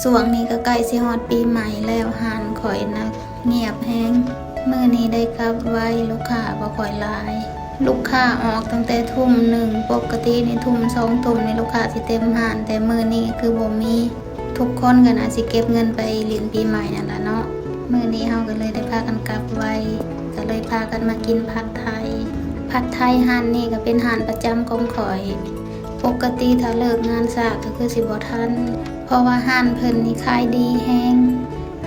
ຊ່ວງນີ້ກໍໃກ້ຊິຮອດປີໃໝ່ແລ້ວ ຮ້ານຂ້ອຍນະງຽບແຮງ. ມື້ນີ້ໄດ້ກັບໄວ ລູກຄ້າບໍ່ຄ່ອຍຫຼາຍ. ລູກຄ້າອອກຕັ້ງແຕ່ທຸ່ມໜຶ່ງ, ປົກກະຕິນີ້ທຸ່ມ ສອງທຸ່ມນີ້ລູກຄ້າຊິເຕັມຮ້ານ, ແຕ່ມື້ນີ້ຄືບໍ່ມີ. ທຸກຄົນກໍໜ້າຊິເກັບເງິນໄປຫຼິ້ນປີໃໝ່ນັ້ນລະເນາະ. ມື້ນີ້ເຮົາກໍເລີຍໄດ້ພາກັນກັບໄວ, ກໍເລີຍພາກັນມາກິນຜັດໄທ. ຜັດໄທຮ້ານນີ້ກໍເປັນຮ້ານປະຈຳຂອງຂ້ອຍ. ປົກກະຕິຖ້າເລີກງານຊ້າກໍຄືຊິບໍ່ທັນ, ເພາະວ່າຮ້ານເພິ່ນນີ້ຂາຍດີແຮງ.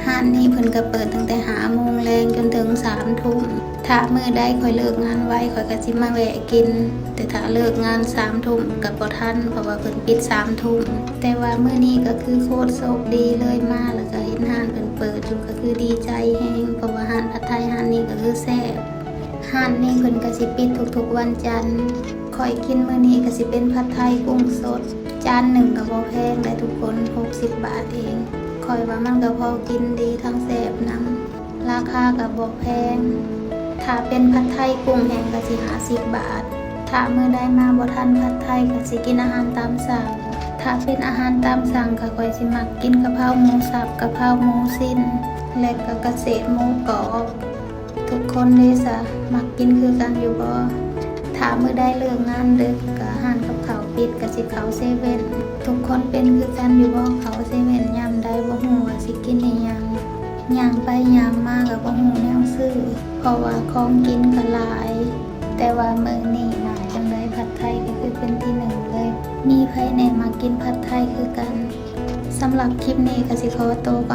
ຮ້ານນີ້ເພິ່ນກໍເປີດຕັ້ງແຕ່ຫ້າໂມງແລງຈົນເຖິງສາມທຸ່ມ. ຖ້າມື້ໃດຂ້ອຍເລີກງານໄວ ຂ້ອຍກໍຊິມາແວະກິນ, ແຕ່ຖ້າເລີກງານສາມທຸ່ມກໍບໍ່ທັນ, ເພາະວ່າເພິ່ນປິດສາມທຸ່ມ. ແຕ່ວ່າມື້ນີ້ກໍຄືໂຄດໂຊກດີເລີຍ, ມາແລ້ວກໍເຫັນຮ້ານເພິ່ນເປີດຢູ່ ກໍຄືດີໃຈແຮງ, ເພາະວ່າຮ້ານຜັດໄທຮ້ານນີ້ກໍຄືແຊບ. ຮ້ານນີ້ເພິ່ນກໍຊິປິດທຸກໆວັນຈັນ. ຂ້ອຍກິນມື້ນີ້ກໍຊິເປັນຜັດໄທກຸ້ງສົດ, ຈານໜຶ່ງກໍບໍ່ແພງໄດ໋ທຸກຄົນ, ຫົກສິບບາດເອງ. ຂ້ອຍວ່າມັນກໍພໍກິນດີ ທັງແຊບນຳ, ລາຄາກໍບໍ່ແພງ. ຖ້າເປັນຜັດໄທກຸ້ງແຫ້ງກໍຊິຫ້າສິບບາດ. ຖ້າມື້ໃດມາບໍ່ທັນຜັດໄທກໍຊິກິນອາຫານຕາມສັ່ງ. ຖ້າເປັນອາຫານຕາມສັ່ງກໍຂ້ອຍຊິມັກກິນກະເພົາໝູສັບ, ກະເພົາໝູຊີ້ນ ແລະກໍກະເສດໝູກອບ. ທຸກຄົນເດຊະ ມັກກິນຄືກັນຢູ່ບໍ່? ຖ້າມື້ໃດເລີກງານດຶກ ກະຮ້ານກັບເຂົ້າປິດ ກະຊິເຂົ້າເຊເວັ່ນ. ທຸກຄົນເປັນຄືກັນຢູ່ບໍ່? ເຂົ້າເຊເວັ່ນຍາມໃດບໍ່ຮູ້ວ່າຊິກິນອີ່ຫຍັງ, ຍ່າງໄປຍ່າງມາກະບໍ່ຮູ້ແນວຊື້ ເພາະວ່າຂອງກິນກະຫຼາຍ. ແຕ່ວ່າມື້ນີ້ໜ້າຈັ່ງໃດ ຜັດໄທກະຄືເປັນທີໜຶ່ງເລີຍ. ມີໃຜແດ່ມັກກິນຜັດໄທຄືກັນ? ສຳລັບຄລິບນີ້ກະຊິຂໍໂຕກ່ອນ